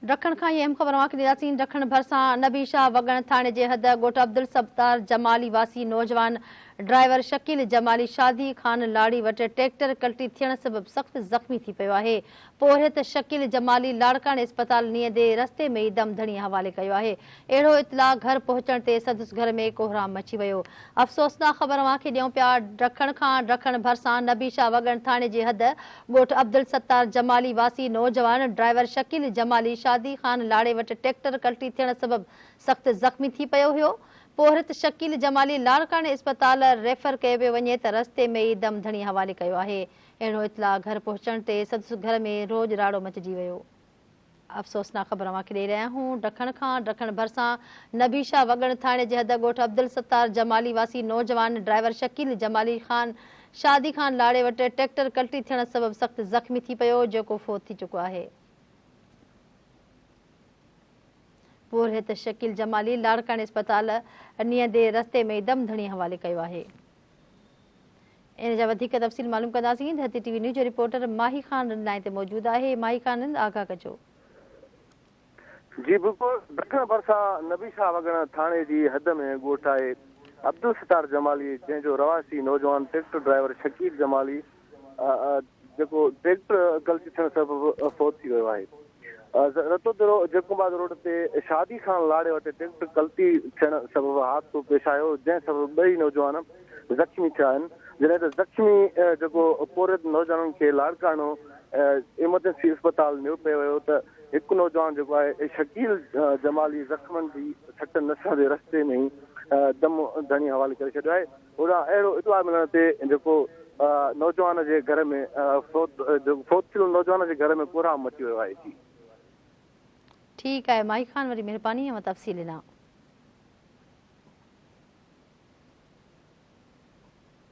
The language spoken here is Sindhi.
ڊکڻ کان ئي اهم خبر اوهان کي ڏينداسين. ڊکڻ ڀرسان نبي شاهه وڳڻ ٿاڻي جي حد ڳوٺ عبدالستار جمالي واسي نوجوان ڊرائيور شڪيل جمالي شادي خان لاڙي وٽ ٽريڪٽر ڪلٽي ٿيڻ سبب سخت زخمي ٿي پيو آهي. پورهيت شڪيل جمالي لاڙڪاڻي اسپتال نيئندي رستي ۾ ئي دم ڌڻي حوالي ڪيو آهي. اهڙو اطلاع گهر پهچڻ تي سندس گهر ۾ ڪوهرام مچي ويو. افسوسناڪ خبر اوهان کي ڏيون پيا ڊکڻ کان ڊکڻ ڀرسان نبي شاهه وڳڻ ٿاڻي جي حد ڳوٺ عبدالستار جمالي واسي نوجوان ڊرائيور شڪيل جمالي شادي خان لاڙي وٽ ٽريڪٽر ڪلٽي ٿيڻ سبب سخت زخمي ٿي پيو هيو. پورهيت شڪيل جمالي لاڙڪاڻي اسپتال ريفر ڪيو پيو وڃي ته رستي ۾ ئي دم ڌڻي حوالي ڪيو آهي. اهڙو اطلاع گهر پهچڻ تي سندس گهر ۾ روڄ راڙو مچجي ويو. افسوسناڪ خبر اوهان کي ڏئي رهيا آهيون ڊکڻ کان ڊکڻ ڀرسان نبي شاهه وڳڻ ٿاڻي جي حد ڳوٺ عبدالستار جمالي واسي نوجوان ڊرائيور شڪيل جمالي خان شادي خان لاڙي وٽ ٽريڪٽر ڪلٽي ٿيڻ سبب سخت زخمي ٿي پيو جيڪو فوت ٿي چڪو آهي. پورهيت شڪيل جمالي لاڙڪاڻي اسپتال نيئندي رستي ۾ دم ڌڻي حوالي ڪيو آهي. ان جا وڌيڪ تفصيل معلوم ڪنداسين ڌرتي ٽي وي نيوز جو رپورٽر ماهي خان رند لائين تي موجود آهي ماهي خان رند آگاهه ڪجو. جي بلڪل ڊکڻ ڀرسان نبي شاهه وڳڻ ٿاڻي جي حد ۾ ڳوٺ آهي عبدالستار جمالي جنهن جو رهواسي نوجوان ٽريڪٽر ڊرائيور شڪيل جمالي جيڪو ٽريڪٽر ڪلچ ٿيڻ سبب فوت ٿي ويو آهي رتوديرو جيڪب آباد روڊ تي شادي خان لاڙي وٽ ٽريڪٽر ڪلٽي ٿيڻ سبب حادثو پيش آيو جنهن سبب ٻئي نوجوان زخمي ٿيا آهن جڏهن ته زخمي جيڪو پورهيت نوجوانن کي لاڙڪاڻو ايمرجنسي اسپتال نيو پيو ويو ته هڪ نوجوان جيڪو آهي شڪيل جمالي زخمن جي سٽ نه سهندي رستي ۾ ئي دم ڌڻي حوالي ڪري ڇڏيو آهي هوڏانهن اهڙو اطلاع ملڻ تي جيڪو نوجوان جي گهر ۾ فوت فوت ٿيل نوجوان جي گهر ۾ ڪهرام مچي ويو آهي جي. ٺيڪ آهي ماهي خان وڏي مهرباني اوهان تفصيل ڏنا.